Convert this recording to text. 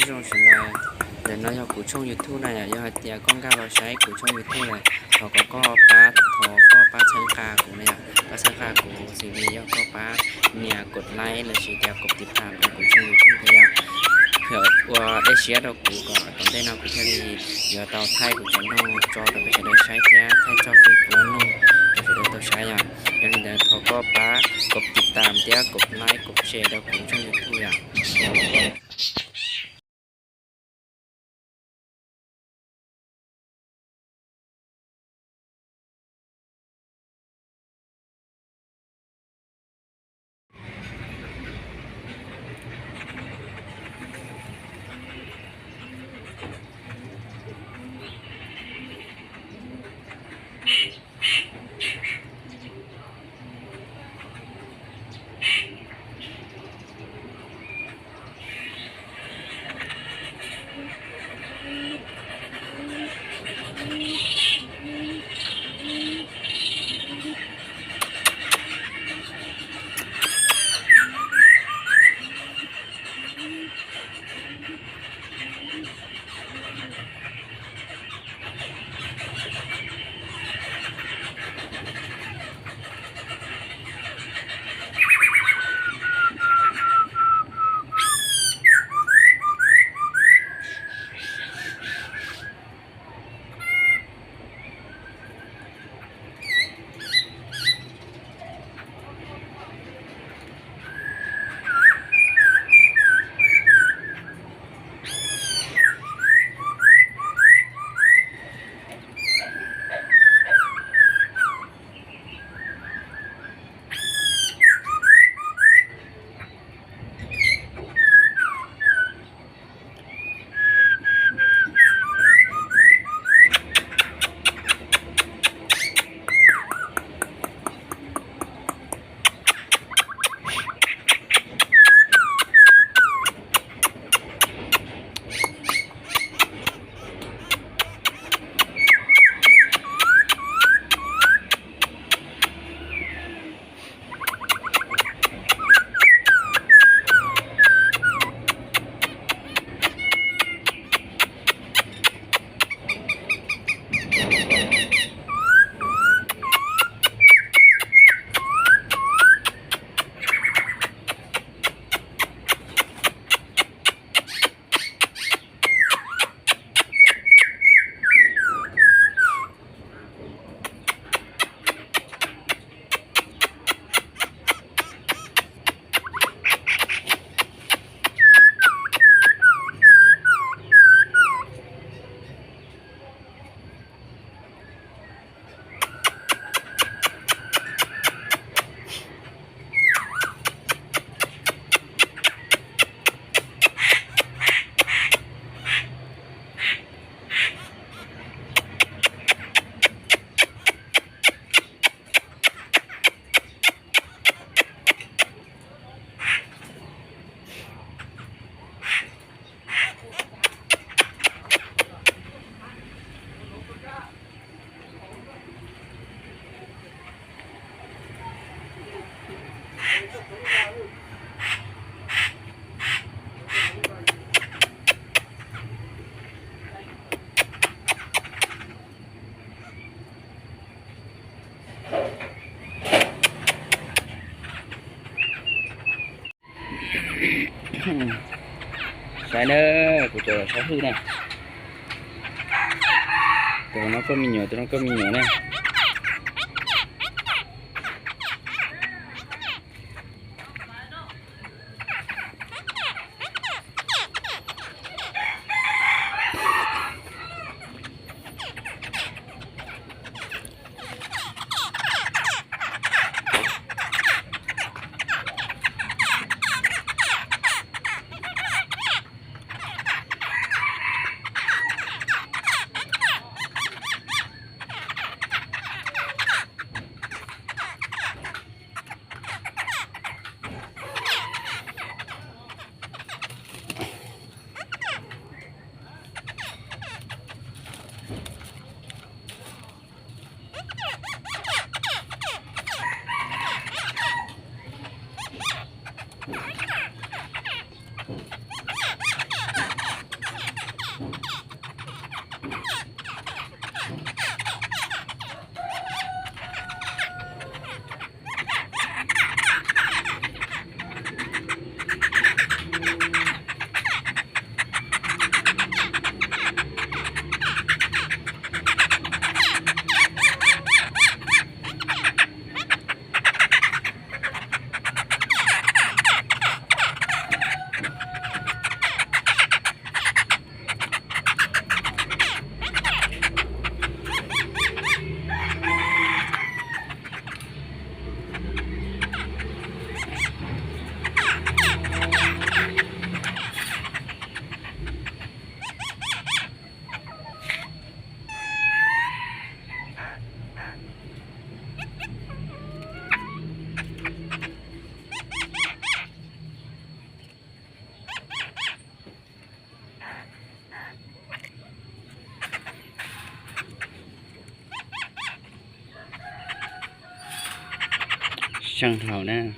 Nyob zoo sawv daws, ntawm no yog kuv tshooj YouTube na yom. Yog hais tias koj nkag los saib kuv tshooj YouTube na, thov kom koj pab, thov koj pab txhawb nqa kuv na yom, pab txhawb nqa kuv xws li yog koj pab nias kov like los sis tias kov tiv tam rau kuv tshooj YouTube thiab yom. Ua dej siab rau kuv kom tom ntej no kuv thiaj li yuav tau thaij kuv cov noog tso rau peb sawv daws saib thiab thaij txog kev cuab noog rau sawv daws tau saib yom. Yog li ntawd thov koj pab kov tiv tam thiab kov like kov share rau kuv tshooj YouTube yom. Saib na, kuv cov saib hwj na. Tus no koj me nyuam, tus no koj me nyuam na. Tseej hlau na.